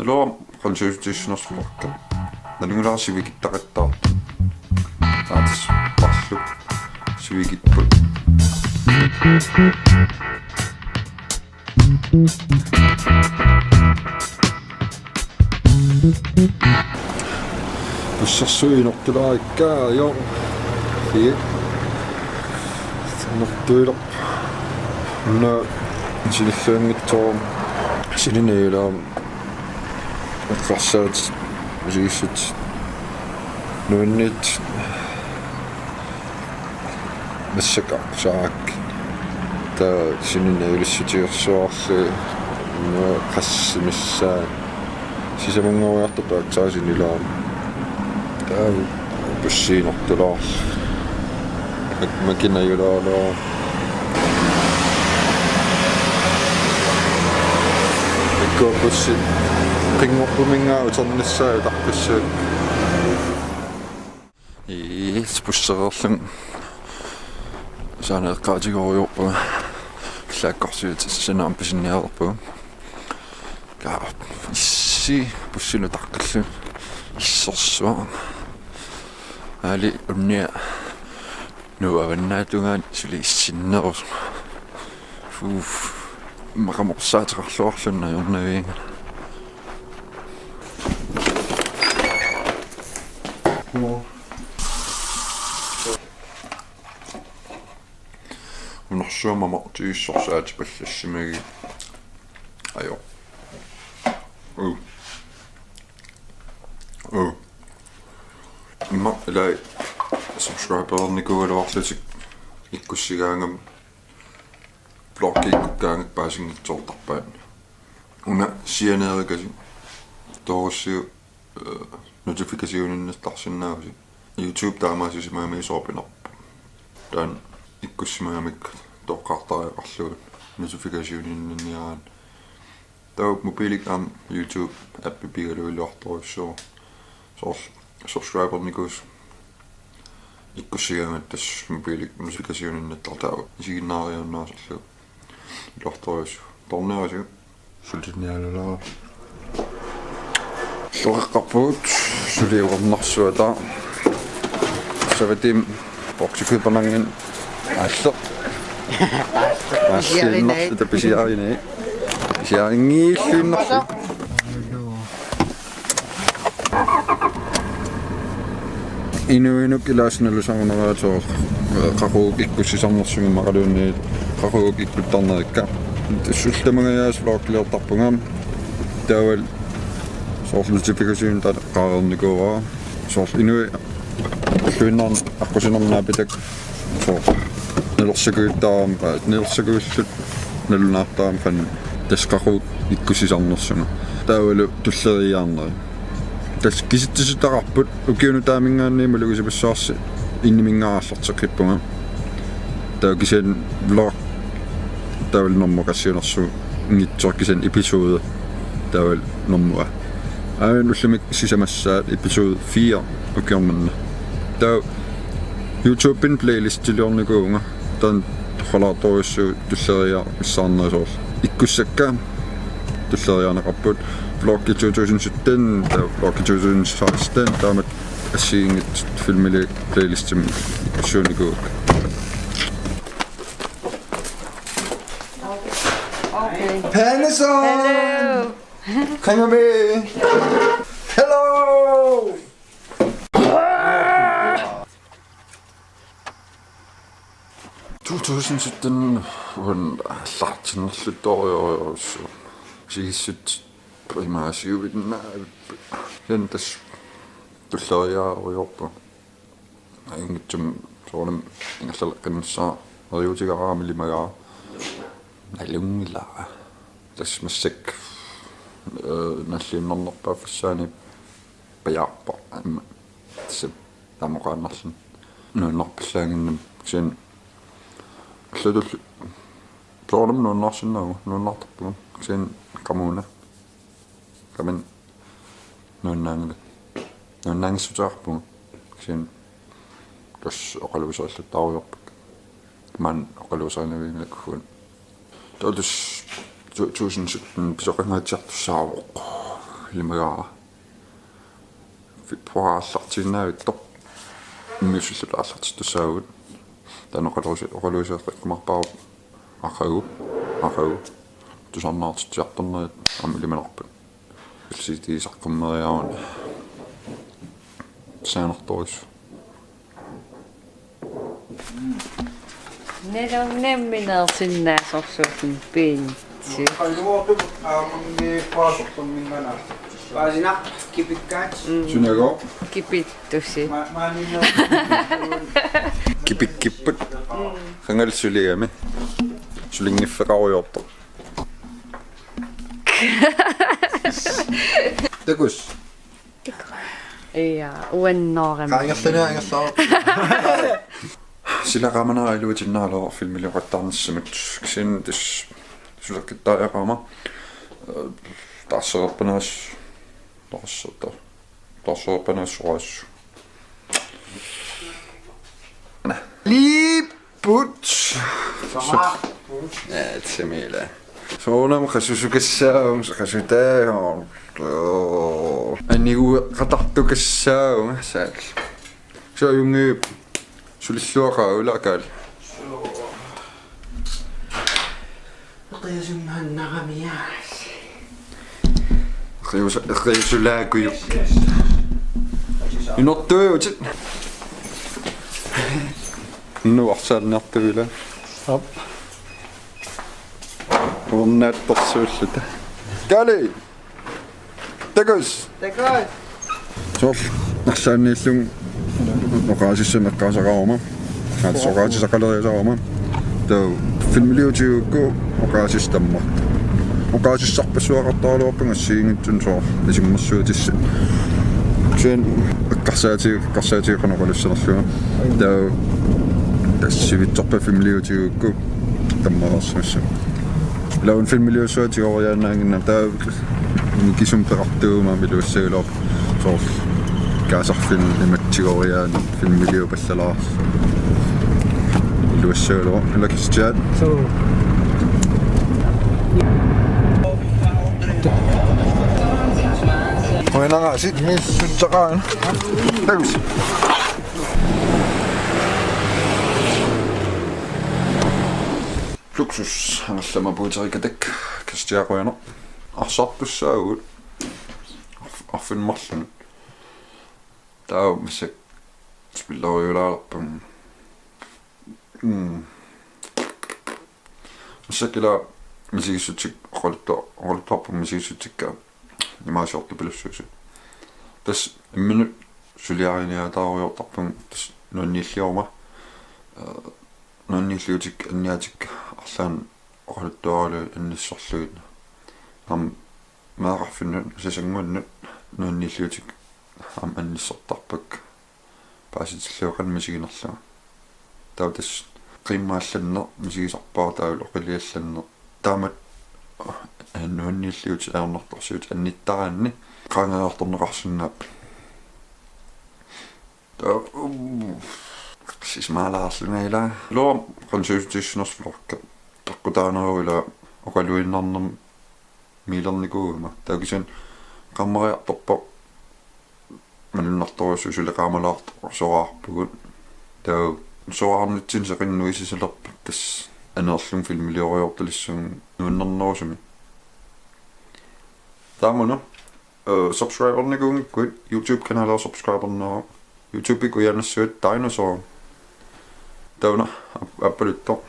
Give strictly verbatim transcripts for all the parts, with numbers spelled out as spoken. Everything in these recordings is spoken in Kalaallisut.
Naluara qanoq sivisutigiissinnaasoq oqarpoq. Nalunngilara sivikittaqattaartoq. Taava tassa parluk sivikipput. Bussersuit inortulaarikka, ajo. Hii. Inortuilerpoq. Una sinilluanngitsoq, sinineq ilaa. Eqqarsaatit, misigissut, nuanniit. Massakkut aqqusaarakkit. Taava sinineq ilissutigersuarli, una qassimissaa. Sisamanngoriartorpoq aatsaat sinilaarmat. Taava bussi inortulaarluni. Mak-, makinajulaarluni. Ikkuppassi qinngorpuminnga uternissaa utarpassuit. Ii, bussereerlunga saaneqqaatigorujoorpunga. Killakkorsiutit sanaam pisiniarpunga. Kaa, issi, bussinut taqqilluni issersuaq. Aali unnia Nuup avannaatungaani suli issinnerusoq. Uff. Immaqa morsaateqarluarlunga ajornavianngilaq. Unarsua mamartuissorsaatipallassimagit. Ajo. Uu. Uu. Immaqa ilai subscribernikuugaluarlutik ikkussigaangama vloggi ikkukkaangakku paasinngitsoortarpaat. Una sianeerikasi toorussiuk, eh, notificationinniittarsinnaavusi. YouTube taamaasisimagamigit soorpinerpoq. Taanna ikkussimagamikku toqqartariaqarlugu notificationinniaraanni. Taava mobiilikkut aamma YouTube appi pigalugu iluartorujussuuvoq. Soorlu subscribernikuusut ikkussigaangatta tassa mobiilikkut notificationinniittartoq taava isiginnaariaannaasorlugu iluartorujussuuvoq. Torniarisiuk. Sulinialulaa. Soqeqqarpugut suli uernarsuata. Savatim boksikuipanangin aalleq. Aalliinnarsi tapisiarinai. Pisiarinngilluinnarsi. Inuinuk ilaassinnalu saunaraatooq, eh, qaqugu ikkussisarnersunga imaluunniit qaqugu ikkuttarnerikka. Sultamangajaas vloggiliortarpunga. Taavalu soorlu notificationit taqqaarnikuuara. Soorlu inuit ulluinnarni aqqusinermi naapitakka. Soorlu nilersakujuttaarami, nilersakujulluni nalunaartarami fan tassa qaqugu ikkussisarnersunga. Taavalu tulleriiaarneri. Tassa kisitsisitaqarput ukiup nutaaminngaanniit malugisipassuarsi innimingaarlerteqqippunga. Taava kisianni vlog taavalu normu qassiunersunngitsoq kisianni episode taavalu normua. Aajuna ullumikkut sisamassaat episode fire ukioq manna. Taava YouTubemi playlistiliornikuuvunga. Taanna torralaartorujussuuvoq tulleriiaarnissaarnerit soorlu ikkussakka tulleriiaarneqarput. Vloggi two thousand seventeen, taava vloggi two thousand sixteen, taamatut assigiinngitsut filmiliit playlistimi ikkussuunikuuakka. Panasonic! Hello! Kangami! Hello! Two thousand seventeen uan aallartinnerluttorujorujussuuvoq. Sigissut primaasiuinnaavippu. Sen tassa tulleriiaarujoorpunga. Ajunngitsumik soorunami ingerlaleqqinnissaa neriuutigaara aamma ilimagaara. Nalunngilara. Tassa massakkut, eh, nalliunnarnerpaaffissaani pajaarpoq aamma. Tassa taama oqaannarluni. Nuannarpallaannginnami. Kisianni allatulli soorunami nuannaarsinnaavugut, nuannaartarpugut. Kisianni qamuuna. Qamuuna nuannaanngilanga. Nuannaanngissutigaarpugut. Kisianni tassa oqaluuserialluttaarujoorpakka. Maani oqaluuserinavianngilakka uani. Taava tassa two thousand seventeen pisoqangaatsiartussaavoq. filmigaara. Februar aallartiinnavittoq. Immiussilluta aallartittussaavugut. Taanna oqaluuse-, oqaluuseeqqikkumaarpara aqagu, aqagu. Tusarnaartitsiartornerit aamma ilimanarput. L C D saqqummeriaruni. Saanertorus. Nalornamminersinnaasorsuutin pinsi. Paasina kipikkaat. Mm. Sunago? Kipittusi. Ma-, maanina. Kipikkipput. Mm. Qangali suligami. Sulinngiffeqarujoortoq. Takuss. Ja, uannoorami. Qaangerluni angerlaaq. Sila qaamanera iluatinnaalerpoq filmilioqattaarnissamut. Kisianni tassa suleqqittariaqarama. Taarsereerpanaas-, taarserta-, taarsereerpanaassoraassu. Liip! Put. Atsimila. Soorunami qasusukassaagut, qasutaavoq. Anigueqatartukassaavunga saal. Soorunami sulilluaqaaq ulakaal. Qiusunngannaramiaas. Qiusa-, qiusulaakujukki. Inortuiutit. Nuarsaannartuila. Aap. Uornaattorsuulluta. Kali! Takuss! Takuss! Soorlu arsaanniillunga oqaasissama eqqaasaqaruma. Aatsaat oqaasissaqaleriasaruma. Taava filmiliutigigukku oqaasissaq tammartoq. Oqaasissarpassuaqartaraluarpunga assigiinngitsunik soorlu isummersuutissat. Kisianni eqqarsaatiga-, eqqarsaatigeqqaarneq oqalussanerlunga. Taava tassa sivitsorpassuit filmiliutigigukku tammareersimassapput. Ilaa una filmiliussuaq tigoriaannaannginnama taava mikisumik peqartuuguma iluassagaluarpoq soorlu kaasarfilm imatut tigoriaannaat filmiliupallalaarluni. Iluassagaluarpoq ilaa Kristian. So. Qujanaq aasiit. Yes. Sussaqaanga. Takuss. Luksus, angerlamik puuterikatak, Kristian qujanaq. Arsartussaavugut. Arf-, arfineq-marlunut. Taava massakkut spilleriulaalerpunga. Mm. Massakkut ilaa misigissutsikka oqaluttu-, oqaluttuarpunga misigissutsikka imaasiortupilussuusut. Tassa imminut suliariniaataarujoortarpunga tassa nuanniillioruma. Eh, nuanniilliutikka anniaatikka arlaannik oqaluttuaralugit annissorlugit. Aamma meerarfinnut sasanngunnut nuanniilliutikka aamma annissortarpakka. Paasitillugu qanoq misiginerlunga. Taava tassa qiimmaallanneq misigisarpara taavalu oqiliallanneq. Taamatut, eh, nuanniilliutit ajornartorsiutit annittaraanni qaangereertorneqarsinnaapput. Taava, uu, sismaalaarlunga ilaa. Iluamik qanoq sivisutissinersoq vlogga. Peqqutaaneruvoq ilaa oqaluinnarnermi miilernikuugama. Taava kisianni qaammariartorpoq malunnartorujussuuvoq suli qaamalaartoqarsoraarpugut. Taava soraarnitsinni seqinnut isisalerpat tassa aneerlunga filmilioriortalissuunga nuannernerusumik. Taamuna, eh, subscribernikuunngikkuit YouTube-kanalera subscribernerup. YouTube-ikkut ujaannassavit Dinosaur. Taava una ap-, appaluttoq.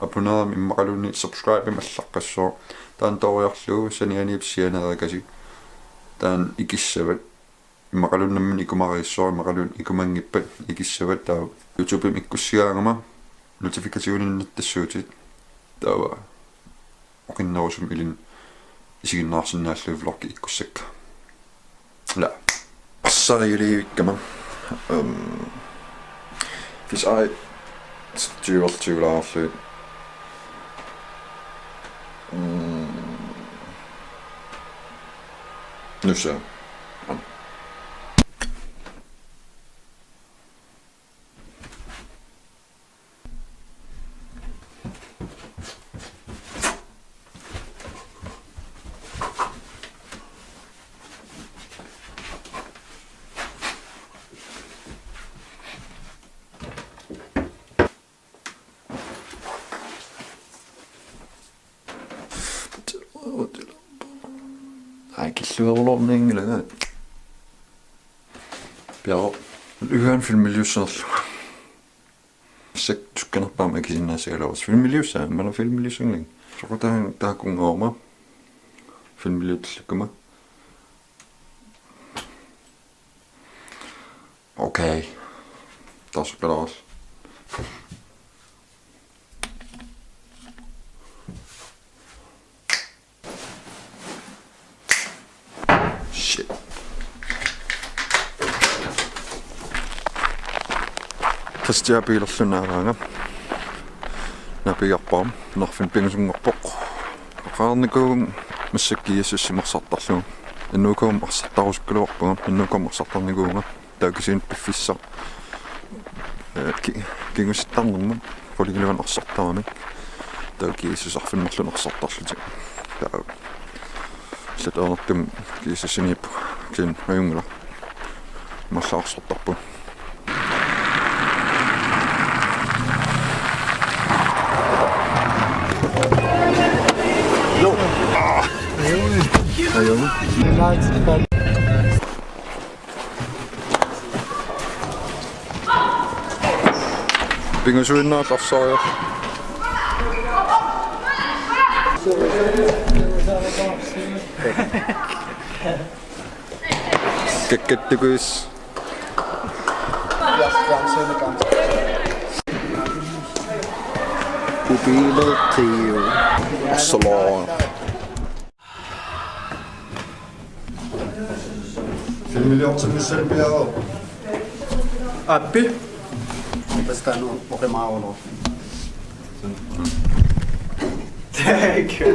Abonnerimi immaqaluunniit subscribimik allaqqassooq. Taanna tooriarlugu sanianiit sianeerikasik. Taanna ikissavat. Immaqaluunniit nammineq ikumariissoq, immaqaluunniit ikumanngippat ikissavat. Taava YouTube-imi ikkussigaangama notificationinnattassaatit. Taava oqinnerusumik ilinnut isiginnaarsinnaallugit vloggi ikkussakka. Ilaa. Arsariilivikkama. Ehm, fisheye tyve tyvelaarlugit. Mm. Nusa. Aa, killuaruloornianngilanga. Piaro. Uanga filmiliussanerlunga. Massakkut sukkanerpaamik akisinnaassagaluarussi. Filmiliussaanga, maanna filmiliussanngilanga. Soqutaanga taakkunngoorama. Filmiliutillakkuma. Okay. Taassukkalaarlunga. Shit. Kristian biilerlunga naalaanga. Napigarpaam, narfin pingasunngorpoq. Oqarnikuuvunga massakkut G S S-imi arsartarlugu. Innuukuummat arsartarusukkaluarpunga, innuukuummat arsartarnikuuvunga. Taava kisianni piffissaq. Eh, ki-, kingusittarnermut qulingiluanut arsartaramik. Taava G S S arfineq-marlunut arsartarlutik. Taava illit ajornartumik G S S-imiippugut. Kisianni ajunngilaq. Imaallaat arsartarpugut. Pingasunngornermi arsariaq. Kakkattukuis. Upiilertiu. Salon. Filmiliortinnissamut piareerpoq. Aappi. Tassa taanna oqimaaruloorpoq. Thank you.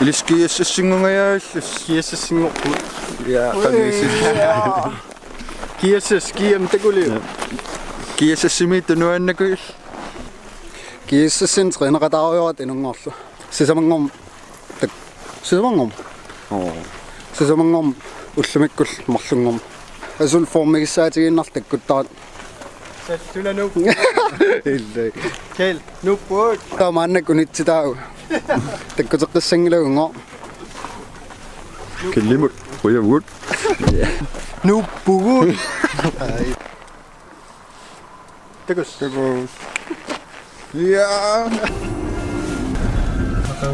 Ilissi G S S-inngungajavillusi. G S S-inngorpugut. Ja, qanigissi. G S S, G M takuliuk. G S S-imi tunuannakuil. G S S-imi træneqataarujoratta inunngorlugu. Sisamanngormat. Tak-, sisamanngormat. Oo. Sisamanngormat ullumikkullu marlunngormat. Asuli formigissaatigiinnarlugu takkuttaratta. Sassuuna nuup. Illai. Kjeld, nuuppugut. Taava maannakkut unitsitaavugut. Takkuteqqissanngilagut. Kjeldimut qujavugut. Nuuppugut. Takuss. Takuss. Ja.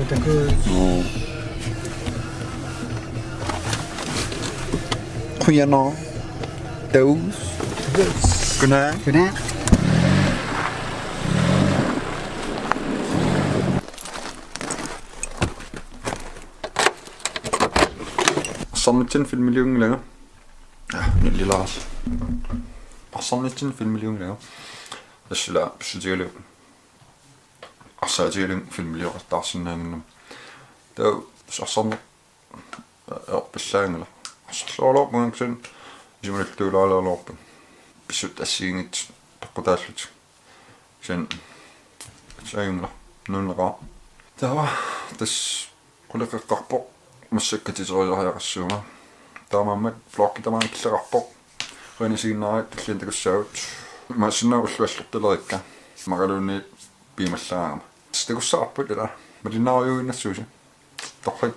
Takuss. Oo. Qujanaq. Takuss. Godnat. Godnat. Arsarnitsinni filmiliunngilanga. Ja, nillilaas. Arsarnitsinni filmiliunngilanga. Tassa ila pissutigalugu. Arsaatigalugu filmilioqattaarsinnaannginnama. Taava tassa arsarneq erpillaanngilaq. Arsarluaraluarpunga kisianni isumalilluulaaraluarpunga. Pissutsit assigiinngitsut peqqutaallutik. Kisianni saajunngilaq nuunneqaaq. Taava tassa qulit qeqqarpoq massakkut katiterisariaqassuunga. Taamaammat vloggi tamaani killeqarpoq. Qujanaq isiginnaarassi tulliani takussaagut. Imaassinnaavoq ullut allortalerikka. Immaqaluunniit piumallaraangama. Tassa takussavarput ila. Malinnaarujuinnassuusi. Torrak.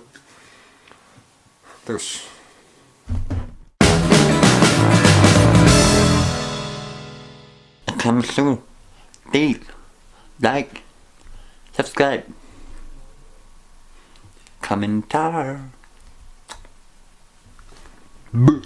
Takuss. Eqqaamillugu. Del. Like. Subscribe. Kommentar. Buh.